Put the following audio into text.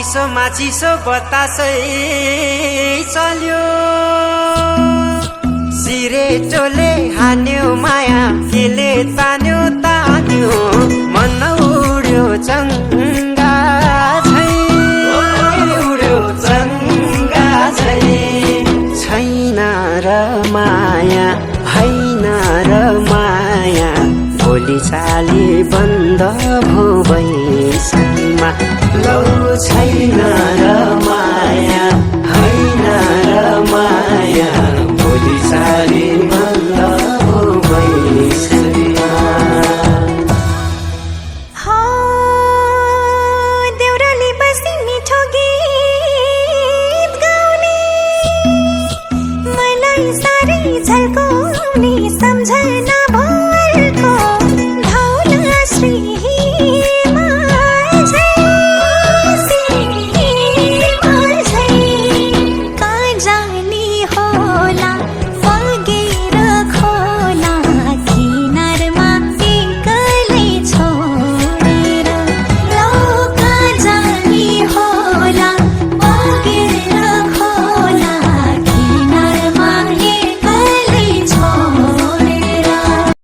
चिसो बतासै चल्यो सिरेटोले हान्यो माया केले तान्यो मन उड्यो चङ्गा छैन र माया हैन र माया भोलि चाली बन्द भो बैसमा लौ छैन र माया हैन र माया भोलि चाली